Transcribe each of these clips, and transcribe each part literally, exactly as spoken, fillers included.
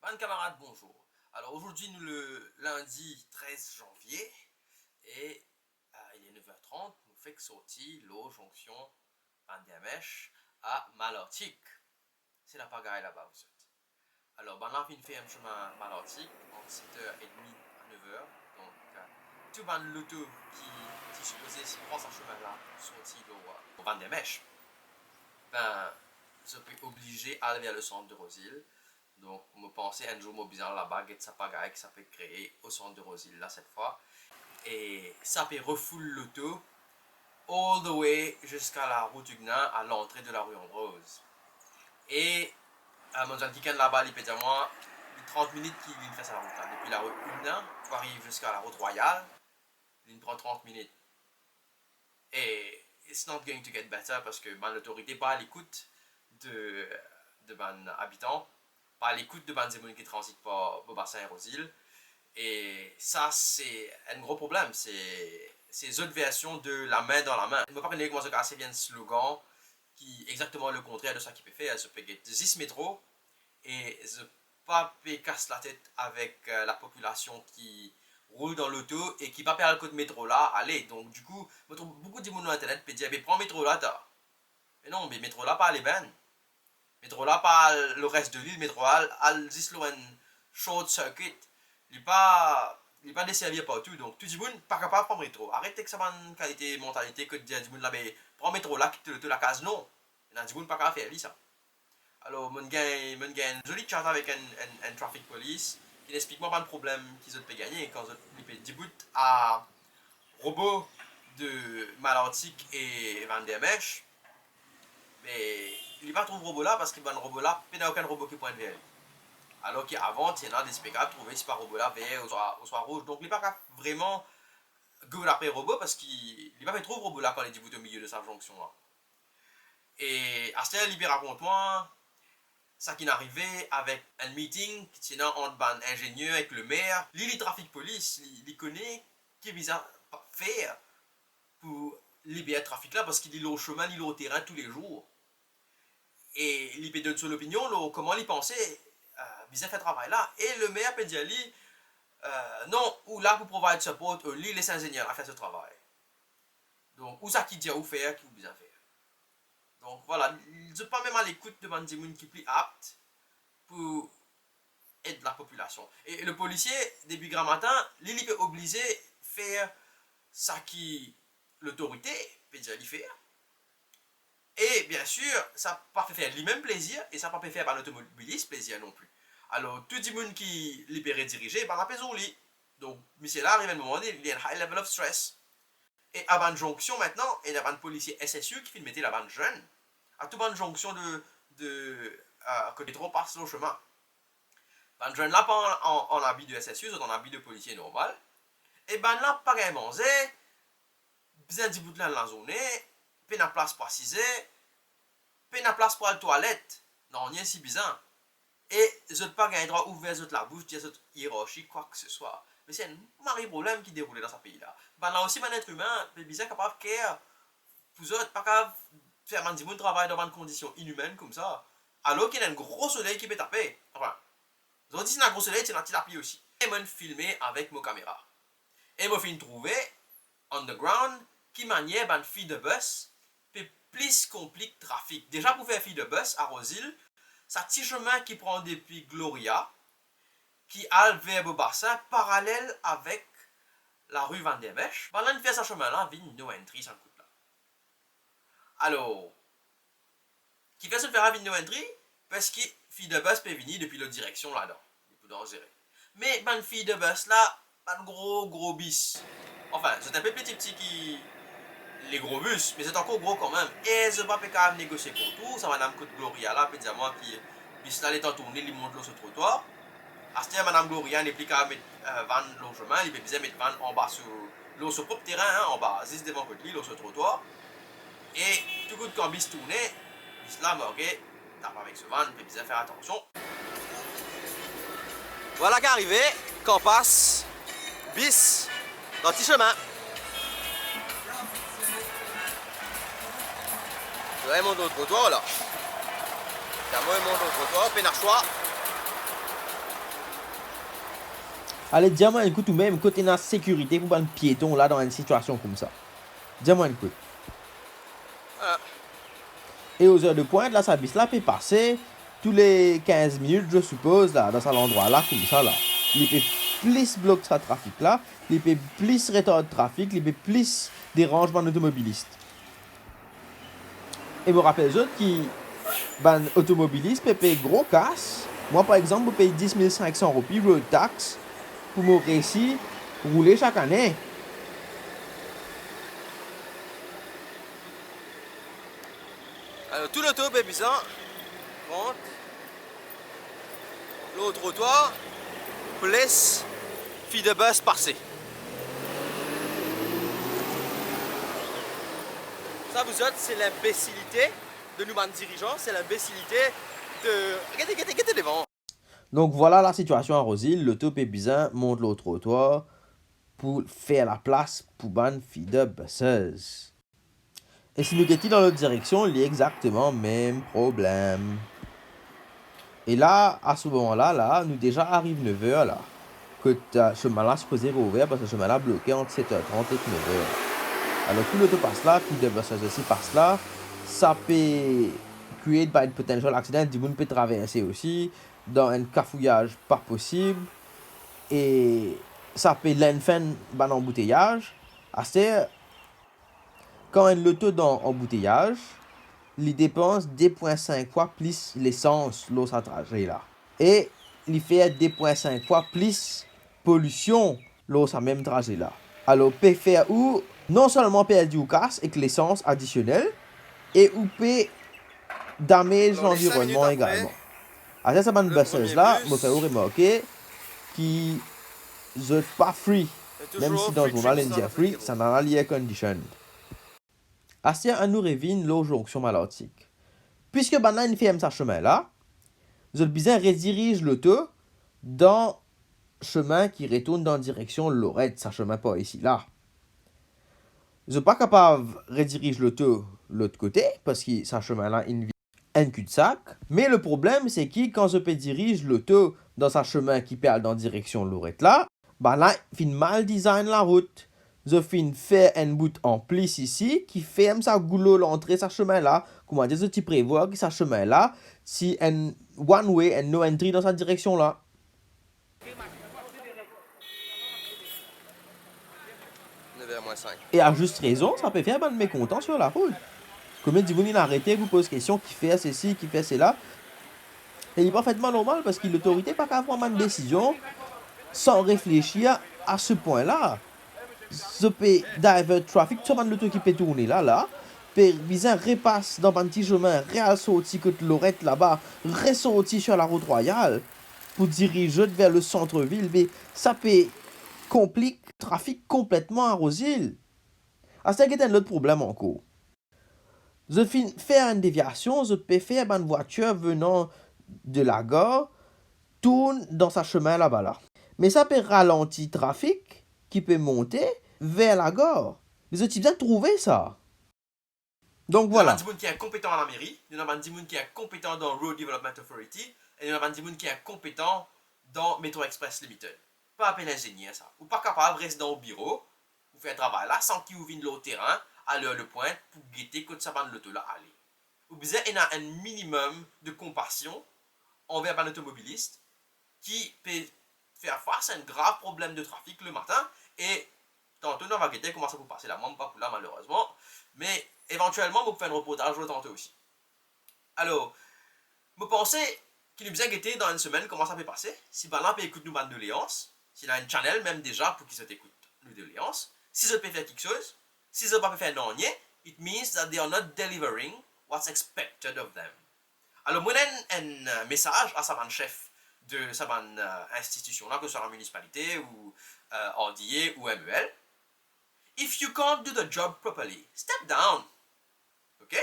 Bann kamarad, bonzour. Alor, azordi nou le lindi trez zanvie e, euh, il est neuf heures trente, nou fek sorti lor zonksion Vandermesh a Malartic. Se la pagay laba, ou sot. Alor, bann la finn fer enn sime Malartic ant set er edmi a nef er. Donk, euh, tou bann loto ki ti sipoze pran sa sime la pou sorti lor, euh, Vandermesh, ben, zot pe oblize al ver le sant de Rose Hill. Donk, mo panse enn zour mo bizin al laba, get sa pagay ki sa pe kree o sant de Rose Hill la set fwa. E sa pe refoul loto all the way ziska larout Huguenin, a lantre de lari Andros. E, euh, mo dir kikenn laba, li pe dir mwa, li trant minit ki li fer sa larout la. Depi larout Huguenin pou ariv ziska larout Royal, li pran trant minit. E it's not going to get better, parski bann lotorite pa likout de, de bann abitan, pa likout de bann dimoun ki tranzit par Beau Bassin e Rose Hill. E sa, se enn gro problem. Se, se zot version de la main dans la main. Mo pa kone kouma zot ase bien slogan ki exakteman le kontrer de sa ki pe fer. Zot pe get zis metro e zot pa pe kas latet avek, euh, lapopilasion ki roul dan loto e ki pa pe al kot metro la ale. Donk, dikou, mo trouv boukou dimoun lor internet pe dir, "Be, pran metro la, ta." Me non, be, metro la pa al ebin. Metro la pa al lor res de lil, metro la al, al zis lor enn short circuit. Li pa, li pa deservi partou. Donk, tou dimoun pa kapav pran metro. Aret ek sa bann kalite mantalite kot dir dimoun la, "Be, pran metro la, kit to loto lakaz." Non. Ena dimoun pa kapav fer li sa. Alor, mo'nn gagn, mo'nn gagn enn zoli chat avek enn, enn, enn traffic police, ki explik mwa bann problem ki zot pe gagne kan zot, li pe dibout a robo de Malartic e Vandermesh. Me li pa trouv robo la, parski bann robo la, pena okenn robo ki pou enn ver li. Alor ki avan, ti ena de ti pe kapav trouve sipa robo la ver oswa, oswa rouz. Donk, li pa kapav vreman go dapre robo, parski li pa pe trouv robo la kan li dibout o milie de sa zonksion la. E aster, li pe rakont mwa sa ki'nn arive avek enn meeting ki ti ena ant bann inzenier ek lemer. Li, li trafik polis, li, li kone ki bizin pa-, fer pou liber trafik la, parski li lor sime, li lor terin toulezour. E li pe donn so lopinion lor kouma li panse, euh, bizin fer travay la. E lemer pe dir li, euh, "Non, ou la pou provide support only, les inzenier la fer so travay." Donk, ou sa ki dir ou fer, ki ou bizin fer. Donk, vwala, zot pa mem alekout de bann dimoun ki pli apt pou ed lapopilasion. E le polisie, depi gramatin, li, li pe oblize fer sa ki lotorite pe dir li fer. E, bien sir, sa pa pe fer limem plezir, e sa pa pe fer bann otomobilis plezir non pli. Alor, tou dimoun ki li pe redirize, bann la pe zour li. Donk, misie la, ariv enn moman done, li ena enn high level of stress. E a bann zonksion, mintnan, ena bann polisie S S U ki finn mete la bann zenn a tou bann zonksion de, de, euh, kot metro pas lor sime. Bann zenn la pa an, an, an abi de S S U, zot an abi de polisie normal. E bann la pa gagn manze, bizin dibout la lazourne, pena plas pou asize, pena plas pou al twalet, nanye si bizin. E zot pa gagn drwa ouver zot labous, dir zot ierarsi, kwa ke se swa. Me se enn mari problem ki deroule dan sa pei la. Bann la osi bann et imin, pe bizin kapav care pou zot, pa kapav fer bann dimoun travay dan bann kondision inimenn koumsa, alor ki ena enn gro soley ki pe tape. Anfin, zordi ti ena gro soley, ti ena ti lapli osi. E mo'nn filme avek mo kamera. E mo finn trouve, on the ground, ki manier bann fi de bus pe plis konplik trafik. Deza, pou fer fi de bus a Rose Hill, sa ti sime ki pran depi Gloria, ki al ver Beau Bassin, paralel avek lari Vandermesh, bann la inn fer sa sime la vinn no entry sa kout la. Alor, kifer zot fer sa vinn no entry? Parski fi de bus pe vini depi lot direksion ladan. Li pou danzere. Me bann fi de bus la, bann gro, gro bis. Anfin, zot enpe pli tipti ki le gro bis, me zot ankor gro kanmem. E zot pa pe kapav negosie kont ou. Sa madam kot Gloria la pe dir mwa ki bis la, letan tourne, li mont lor so trotwar. Aster, madam Gloria nepli kapav met, euh, vann lor sime, li pe bizin met vann anba so, lor so prop terin, hein, anba, zis devan kot li, lor so trotwar. E tou kout kan bis tourne, bis la marke tap avek so vann, pe bizin fer atansion. Vwala ki arive, kan pas bis dan ti sime. Li mont lor trotwar la. Li mont lor trotwar, pena swa. Ale, dir mwa enn kout ou mem, kot ena sekirite pou bann pieton la dan enn sitiasion koumsa? Dir mwa enn kout. Ala. E o zer de pwint la, sa bis la pe pase toule kinz minit, je sipoz, la, dan sa landrwa la, koumsa la. Li pe plis blok sa trafik la, li pe plis retard trafik, li pe plis deranz bann otomobilis. E mo rapel zot ki bann otomobilis pe pey gro kas. Mwa, par exanp, mo pey dis mil sink san roupi road tax pou mo resi roule sak ane. Alor, tou loto pe bizin rant lor trotwar pou les feeder bus pase. Sa, vous autres, c'est l'imbécilité de nou bann dirizan, c'est l'imbécilité de, gete, gete, gete devan. Donk, vwala lasitiasion a Rose Hill, loto pe bizin mont lor trotwar pou fer laplas pou bann feeder buses. E si nou gete dan lot direksion, li exakteman mem problem. E la, a se moman la, la, nou deza ariv nev er la. Kot, eh, semin la sipoze reouver, parski semin la bloke ant set er trant ek nev er. Alor, tou loto pas la, tou de bus osi pas la, sa pe create bann potential accident, dimoun pe traverse osi, dan enn kafouyaz pa posib, e sa pe lengthen bann anbouteyaz. Aster, kan enn loto dan anbouteyaz, li depans de pwin sink fwa plis lesans lor sa traze la. E li fer de pwin sink fwa plis polision lor sa mem traze la. Alor, pe fer ou non selman perdi ou kas ek lesans adisionel, e ou pe damage lanvironnman egalman. Aster sa bann buses la, mo fer ou remarke ki zot pa free, mem si dan zournal inn dir free, sa napa air conditioned. Aster, annou revinn lor zonksion Malartic. Piski bann la inn ferm sa semin la, zot bizin rediriz loto dan semin ki retourn dan direksion Loret, sa semin par isi la. Zot pa kapav rediriz loto lot kote, parski sa semin la inn vinn enn cul-de-sac. Me le problem, se ki kan zot pe diriz loto dan sa semin ki pe al dan direksion Loret la, bann la finn mal design larout. Zot finn fer enn bout anplis isi ki ferm sa goulo lantre sa semin la. Koumadir zot ti prevwar ki sa semin la ti enn one way, enn no entry dan sa direksion la. Nev er mwin sink. E a zis rezon, sa pe fer bann mekontan sir larout. Konbien dimoun inn arete pou poz kestion, ki fer sesi, ki fer sela. E li parfetman normal, parski lotorite pa kapav pran bann desizion san reflesir a se pwin la. Zot pe divert trafik, tou sa bann loto ki pe tourne la, la, pe bizin repas dan bann ti semin, real sorti kot Loret laba, resorti sir larout Rwayal pou diriz zot ver le santr-vil, me sa pe konplik trafik konpletman a Rose Hill. Aster, get enn lot problem ankor. Zot finn fer enn devyasion, zot pe fer bann vwatir venan de lagar tourn dan sa semin laba la. Me sa pe ralanti trafik ki pe monte ver lagar. Me zot ti bizin trouve sa. Donk, vwala. Nou ena bann dimoun ki inkonpetan a lameri, nou ena bann dimoun ki inkonpetan dan Road Development Authority, e nou ena bann dimoun ki inkonpetan dan Metro Express Limited. Pa apel inzenier sa. Ou pa kapav res dan ou biro, ou fer travay la, san ki ou vinn lor terin, al lor lepwint pou gete kot sa bann loto la ale. Ou bizin ena enn minimem de konpasion anver bann otomobilis ki pe fer fas a enn grav problem de trafik lematin, e tanto nou ava gete kouma sa pou pase la. Mwa, mo pa pou la, malerezman, me evantielman, mo pou fer enn reportaz lor tanto osi. Alor, mo panse ki nou bizin gete dan enn semenn kouma sa pe pase, si bann la pe ekout nou bann doleans, si ena enn channel mem deza pou ki zot ekout nou doleans, si zot pe fer kiksoz, si zot pa pe fer nanye, it means that they are not delivering what's expected of them. Alor, mo ena enn, enn, eh, mesaz a sa bann sef de sa bann, eh, institision la, ke swa laminisipalite ou, eh, R D A ou M E L. If you can't do the job properly, step down. Okay?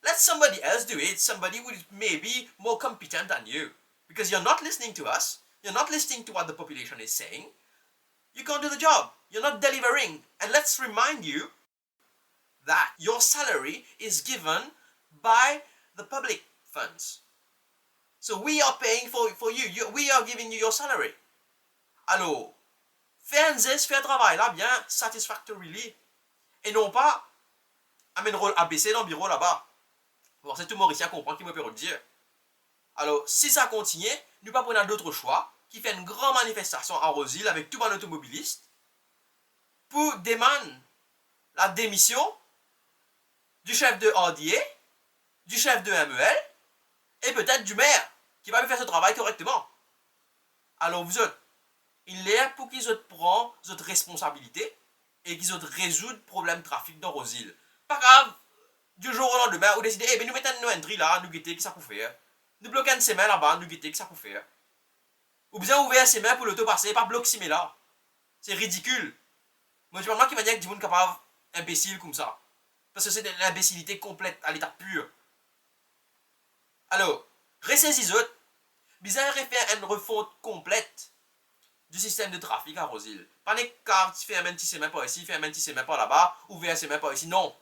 Let somebody else do it, somebody who is maybe more competent than you. Because you're not listening to us, you're not listening to what the population is saying. You can't do the job. You're not delivering. And let's remind you that your salary is given by the public funds. So we are paying for, for you. You, we are giving you your salary. Alor, fer enn zes, fer travay la bien satisfactorily, e non pa amenn rod abese dan biro laba. Bon, se tou Morisien konpran ki mo pe rod dir. Alor, si sa kontigne, nou pa pou ena dot swa ki fer enn gran manifestasion a Rose Hill avek tou bann otomobilis pou demann la demision du chef de R D A, du chef de M E L, e petet du mer, ki pa pe fer so travay korekteman. Alor, zot, inn ler pou ki zot pran zot responsabilite e ki zot rezoud problem trafik dan Rose Hill. Pa grav, du jour au lendemain, ou deside, "Eh ben, nou met enn no entry la, nou gete ki sa pou fer. Nou blok enn semin laba, nou gete ki sa pou fer." Ou bizin ouver semin pou loto pase, pa blok sime la. Se ridikil. Mo dimann mwa ki manier dimoun kapav inbesil koumsa. Parski se de linbesilite konplet a leta pir. Alor, resezi zot, bizin refer enn refont konplet di sistem de trafik a Rose Hill. Pa nek kav ti ferm enn ti semin par isi, ferm enn ti semin par laba, ouver semin par isi, non.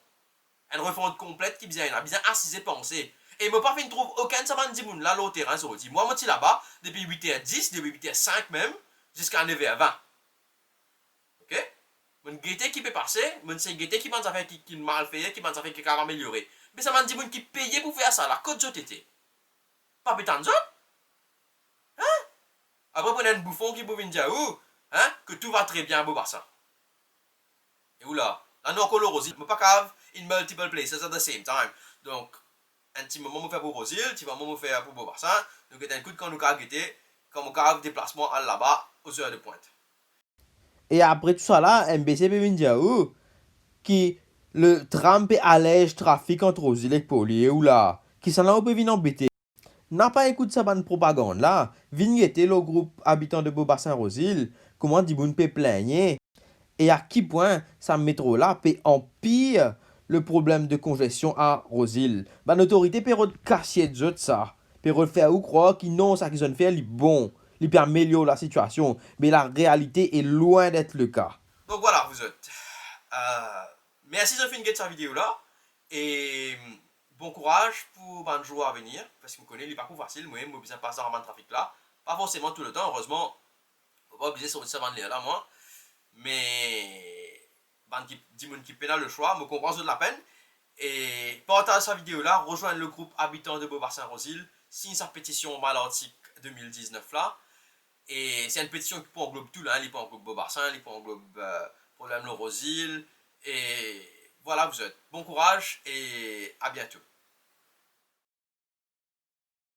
Enn refont konplet ki bizin ena, bizin asize panse. E mo pa finn trouv okenn sa bann dimoun la lor terin zordi. Mwa, mo ti laba depi wit er dis, depi wit er sink mem, ziska nef er vin. Ok? Mo'nn gete ki pe pase, mo'nn sey gete ki bann zafer ki, ki mal fer, ki bann zafer ki kav ameliore. Me sa bann dimoun ki peye pou fer sa la, kot zot ete? Pa pe tann zot? Hein? Apre pou ena enn boufon ki pou vinn dir ou, hein, que tout va très bien Beau-Bassin. E oula, la nou ankor lor Rose Hill. Mo pa kav in multiple places at the same time. Donk, enn ti moman mo fer pou Rose Hill, ti moman mo fer pou Beau-Bassin. Nou get enn kout kan nou kav gete, kan mo kav deplas mwa al laba, o zer de pwint. E apre tousala, M B C pe vinn dir ou ki le tram pe alerz trafik ant Rose Hill ek Poli, e oula, kisannla ou pe vinn anbete. Napa ekout sa bann propagann la, vinn gete lor group Habitants de Beau-Bassin Rose Hill, kouma dimoun pe pligne, e a ki pwin sa metro la pe anpir le problem de konzestion a Rose Hill. Bann otorite pe rod kasiet zot sa, pe rod fer ou krwar ki non, sa ki zot fer li bon, li pe amelior lasitiasion, me larealite e lwin d'être le cas. Donk vwala, zot. Euh, mersi zot finn get sa video la, e bon kouraz pou bann zour a venir, parski mo kone li pa pou fasil, mwa, mo bizin pas dan sa bann trafik la, pa forseman tou letan, erezman, mo pa oblize sorti sa bann ler la, mwa, me bann ki, dimoun ki pena leswa, mo konpran zot lapenn, e partaz sa video la, rezwenn le group Habitants de Beau-Bassin Rose Hill, sign sa petision Malartic de mil diznef la, e se enn petision ki pou anglob tou la, li pou anglob Beau-Bassin, li pou anglob, euh, problem lor Rose Hill, e vwala, zot. Bon kouraz e a biento.